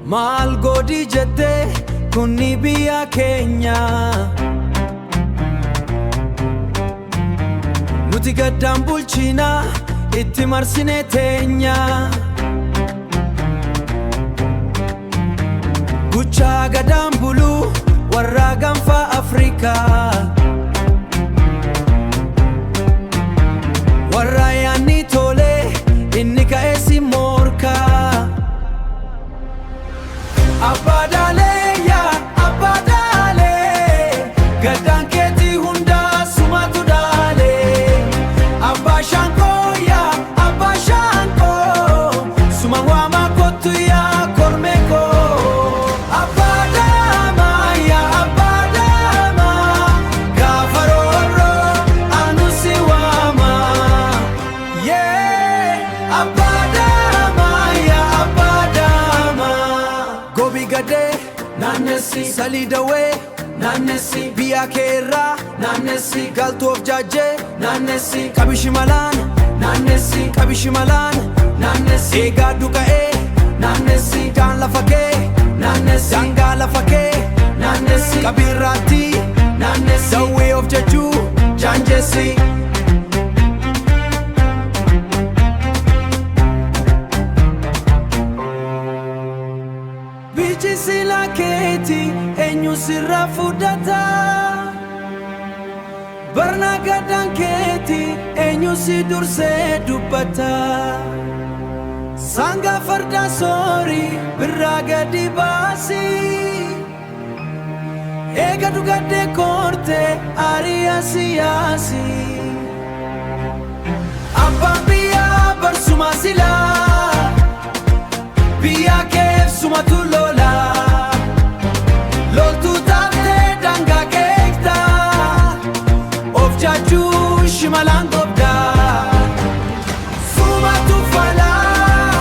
Maal godhi jettee kunni biyya keenya. Nuti gaddaan bulchinaa itti marsine teenya. Guchaa gadaan buluu warra gaanfa Afrikaa. Warra yaanni tolee inni ka'ee si morkaa. Abbaa daalee yaa abbaa daalee, gaddaan keetii hundaa sumatu daalee. Abbaa shaanqoo yaa abbaa shaanqoo, suma waamaa kottu yaa kormee koo. Abbaa daamaa yaa abbaa daamaa, gaafa roorroo anu si waamaa. Yeah, abbaa daamaa yaa abbaa daamaa. Gobi gadee naannessi, salii dawee naannessi, biyya keerraa naannessi, galtuu of jaajjee naannessi, qabishi malaan naannessi, qabishi malaan naannessi, eegaa duqa'ee naannessi, daan lafa kee naannessi, daangaa lafa kee naannessi, qabiirraatti naannessi, dawwee of jajjuu jaanjessi. Biyyi sila keeti eenyu sirra fudhata? Barna gaddaan keeti eenyu si dursee dubbata? Sangaa farda soori birraa gadi baasi. Eega dhugadde korte ariyaa siyaasi. Abbaan biyyaa barsuma silaa, biyya keef sumatu lola. Loltuu taatee daangaa keektaa, of jajjuu shimalaan gobdaa. Sumatu falaa,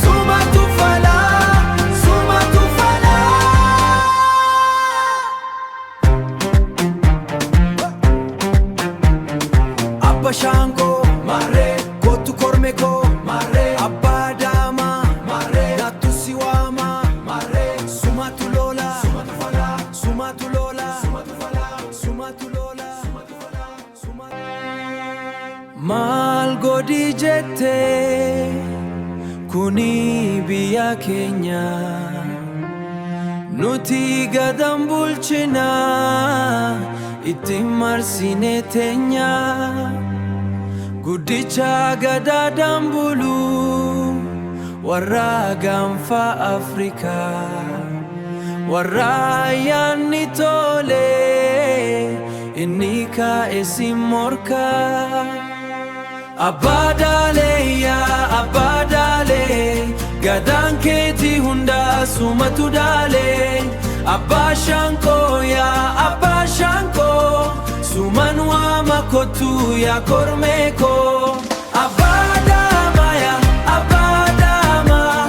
sumatu falaa, sumatu falaa. Abba shaangoo marree kootu korme koo marree, abbaa daamaa marree naattu si waamaa marree, sumatu lola, sumatu falaa, sumatu lola, sumatu falaa, sumatu lola, sumatu falaa, sumatu. Maal godhi jettee kuni biyya keenya. Nuti gadan bulchinaa itti marsine teenya. Guddicha gadaadhaan buluu warra gaanfa Afrikaa. Warra yaanni tolee inni ka'e si morkaa. Abbaa daalee yaa abbaa daalee, gadaan keetii hundaa sumatu daalee. Abbaa shaanqoo yaa abbaa shaanqoo, suman waama kottu yaa kormee koo. Abbaa daamaa yaa abbaa daamaa,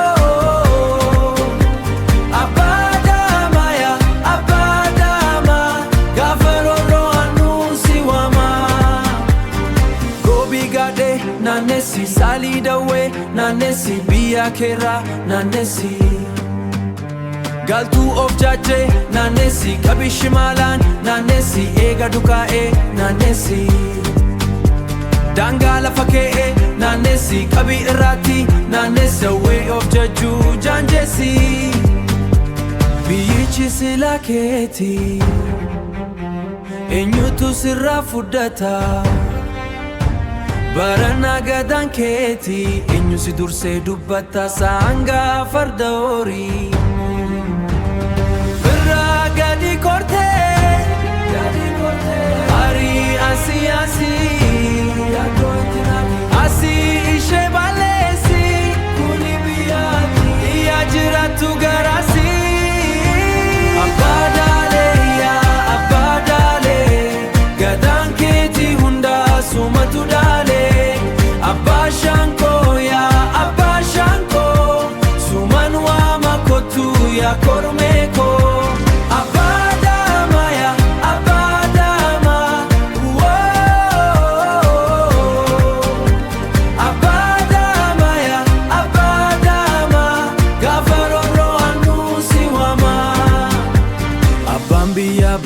woo. Abbaa daamaa yaa abbaa daamaa, gaafa roorroo anuu si waamaa. Gobii gaadhee naannessi, saalii dawwee naannessi, biyya keerraa naannessi. Galtuu of jaajjee naannessi, qabishi maalaan naannessi, eega dukaa'ee naannessi. Daangaa lafa kee'ee naannessi, qabii irraatti naannessi, dawwee of jajjuu jaanjessi. Biyyichi sila keeti eenyutu sirraa fudhata? Barana gadaan keeti eenyu si dursee dubbata? Saangaa farda horii. Birraa gadi kortee arii asii asii asii ishee balleessi kuni biyyaati iyyaa jiraattu garaasi. Abbaa daalee yaa abbaa daalee, gadaan keetii hundaa sumatu daalee. Abbaa shaanqoo yaa abbaa shaanqoo, suman waama kottu yaa kormee koo. Abbaa daamaa yaa abbaa daamaa, woo. Abbaa daamaa yaa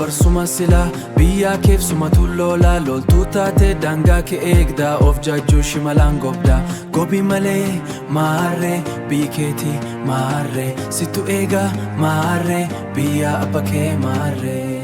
Barsuma silaa biyyaa keef sumatu lolaa. Loltuu taate daangaa kee eegdaa, of jaajjuu shimalaan gobdaa. Gobii malee maarree biyyi keetii maarree, sittu eegaa maarree biyya abba kee maarree.